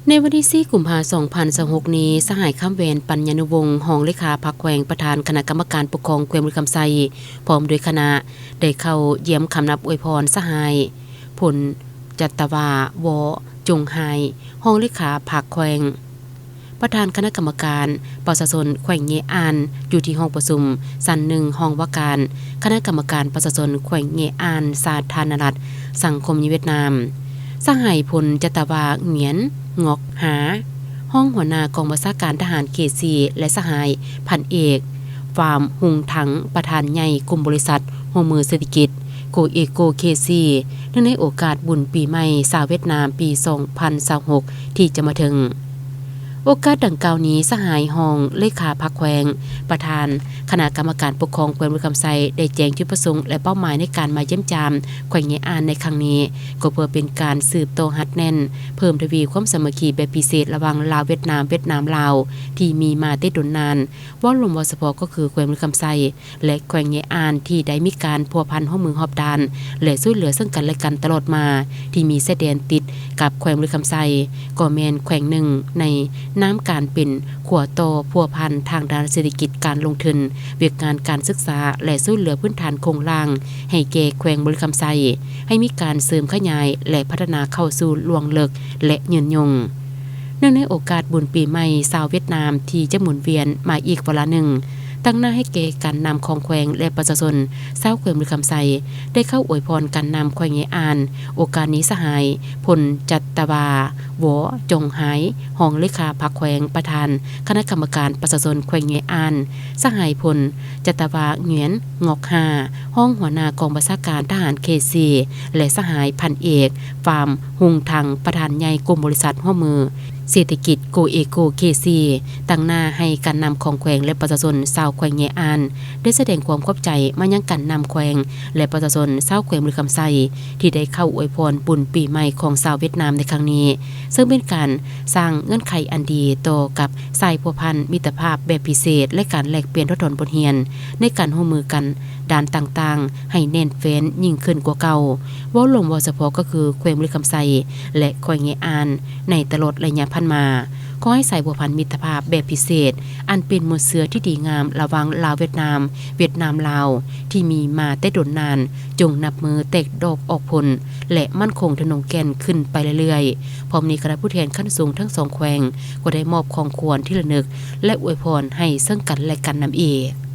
ໃນວັນທີສີ່ ກຸມພາ ສອງພັນຊາວຫົກນີ້, ສະຫາຍ ຄຳແຫວນ ປັນຍານຸວົງ ຮອງເລຂາພັກແຂວງ ປະທານຄະນະກຳມະການປົກຄອງແຂວງບໍລິຄຳໄຊ ພ້ອມດ້ວຍຄະນະ ໄດ້ເຂົ້າຢ້ຽມຄຳນັບອວຍພອນສະຫາຍ ພົນຈັດຕະວາ ວໍ ຈົງໄຮ ຮອງເລຂາພັກແຂວງ ປະທານຄະນະກຳມະການປະຊາຊົນແຂວງເຍອານ ຢູ່ທີ່ຫ້ອງປະຊຸມຊັ້ນໜຶ່ງ ຫ້ອງວ່າການຄະນະກຳມະການປະຊາຊົນແຂວງເຍອານ ສາທາລະນະລັດສັງຄົມນິຍວຽດນາມ. ສະຫາຍ ພົນຈັດຕະວາ ຫງວຽນ ງອກຮາ ຮອງຫົວໜ້າກອງບັນຊາການທະຫານເຂດສີ່ ແລະ ສະຫາຍ ພັນເອກ ຟາມ ຮຸງທັງ ປະທານໃຫຍ່ກຸ່ມບໍລິສັດຮ່ວມມືເສດຖະກິດ ໂກເອໂກ ເຂດສີ່ ເນື່ອງໃນໂອກາດບຸນປີໃໝ່ຊາວຫວຽດນາມປີສອງພັນຊາວຫົກ ທີ່ຈະມາເຖິງ. ໂອກາດດັ່ງກ່າວນີ້, ສະຫາຍຮອງເລຂາພັກແຂວງ ປະທານຄະນະກຳມະການປົກຄອງແຂວງບໍລິຄຳໄຊ ໄດ້ແຈ້ງຈຸດປະສົງ ແລະ ເປົ້າໝາຍໃນການມາຢ້ຽມຢາມແຂວງເຍອານໃນຄັ້ງນີ້ ກໍເພື່ອເປັນການສືບຕໍ່ຮັດແໜ້ນ, ເພີ່ມທະວີຄວາມສາມັກຄີແບບພິເສດລະຫວ່າງລາວ-ຫວຽດນາມ, ຫວຽດນາມ-ລາວ ທີ່ມີມາແຕ່ດົນນານ, ເວົ້າລວມເວົ້າສະເພາະກໍຄືແຂວງບໍລິຄຳໄຊ ແລະ ແຂວງເຍອານ ທີ່ໄດ້ມີການພົວພັນຮ່ວມມືຮອບດ້ານ ແລະ ຊ່ວຍເຫຼືອເຊິ່ງກັນແລະກັນຕະຫຼອດມາ, ທີ່ມີຊາຍແດນຕິດກັບແຂວງບໍລິຄຳໄຊ ກໍແມ່ນແຂວງໜຶ່ງໃນນາມການເປັນຂົວຕໍ່ພົວພັນທາງດ້ານເສດຖະກິດ, ການລົງທຶນ, ວຽກງານການສຶກສາ ແລະ ຊ່ວຍເຫຼືອພື້ນຖານໂຄງລ່າງໃຫ້ແກ່ແຂວງບໍລິຄຳໄຊ ໃຫ້ມີການເສີມຂະຫຍາຍ ແລະ ພັດທະນາເຂົ້າສູ່ລວງເລິກ ແລະ ຍືນຍົງ. ເນື່ອງໃນໂອກາດບຸນປີໃໝ່ຊາວຫວຽດນາມທີ່ຈະໝູນວຽນມາອີກວາລະໜຶ່ງ, ຕາງໜ້າໃຫ້ແກ່ການນຳຂອງແຂວງ ແລະ ປະຊາຊົນຊາວແຂວງບໍລິຄຳໄຊ ໄດ້ເຂົ້າອວຍພອນການນຳແຂວງເຍອານ. ໂອກາດນີ້ ສະຫາຍ ພົນຈັດຕະວາ ວໍ ຈົງໄຮ ຮອງເລຂາພັກແຂວງ, ປະທານຄະນະກຳມະການປະຊາຊົນແຂວງເຍອານ, ສະຫາຍ ພົນຈັດຕະວາ ຫງວຽນ ງອກຮາ ຮອງຫົວໜ້າກອງບັນຊາການທະຫານເຂດສີ່ ແລະ ສະຫາຍ ພັນເອກ ຟາມ ຮຸງທັງ ປະທານໃຫຍ່ກຸ່ມບໍລິສັດຮ່ວມມືເສດຖະກິດ ໂກເອໂກ ເຂດສີ່ ຕາງໜ້າໃຫ້ການນຳຂອງແຂວງ ແລະ ປະຊາຊົນຊາວແຂວງເຍອານ ໄດ້ສະແດງຄວາມຂອບໃຈມາຍັງການນຳແຂວງ ແລະ ປະຊາຊົນຊາວແຂວງບໍລິຄຳໄຊ ທີ່ໄດ້ເຂົ້າອວຍພອນບຸນປີໃໝ່ຂອງຊາວຫວຽດນາມໃນຄັ້ງນີ້, ເຊິ່ງເປັນການສ້າງເງື່ອນໄຂອັນດີຕໍ່ກັບສາຍພົວພັນມິດຕະພາບແບບພິເສດ ແລະ ການແລກປ່ຽນຖອດຖອນບົດຮຽນໃນການຮ່ວມມືກັນດ້ານຕ່າງໆ ໃຫ້ແໜ້ນແຟ້ນຍິ່ງຂຶ້ນກວ່າເກົ່າ, ເວົ້າລວມເວົ້າສະເພາະກໍຄືແຂວງບໍລິຄຳໄຊ ແລະ ແຂວງເຍອານ ໃນຕະຫຼອດໄລຍະຜ່ານມາ. ຂໍໃຫ້ສາຍພົວພັນມິດຕະພາບແບບພິເສດ ອັນເປັນມູນເຊື້ອທີ່ດີງາມລະຫວ່າງລາວ-ຫວຽດນາມ, ຫວຽດນາມ-ລາວ ທີ່ມີມາແຕ່ດົນນານ ຈົ່ງນັບມື້ແຕກດອກອອກຜົນ ແລະ ໝັ້ນຄົງທະນົງແກ່ນຂຶ້ນໄປເລື້ອຍໆ. ພ້ອມນີ້ ຄະນະຜູ້ແທນຂັ້ນສູງທັງສອງແຂວງ ກໍໄດ້ມອບຂອງຂວັນທີ່ລະນຶກ ແລະ ອວຍພອນໃຫ້ເຊິ່ງກັນແລະກັນນຳອີກ.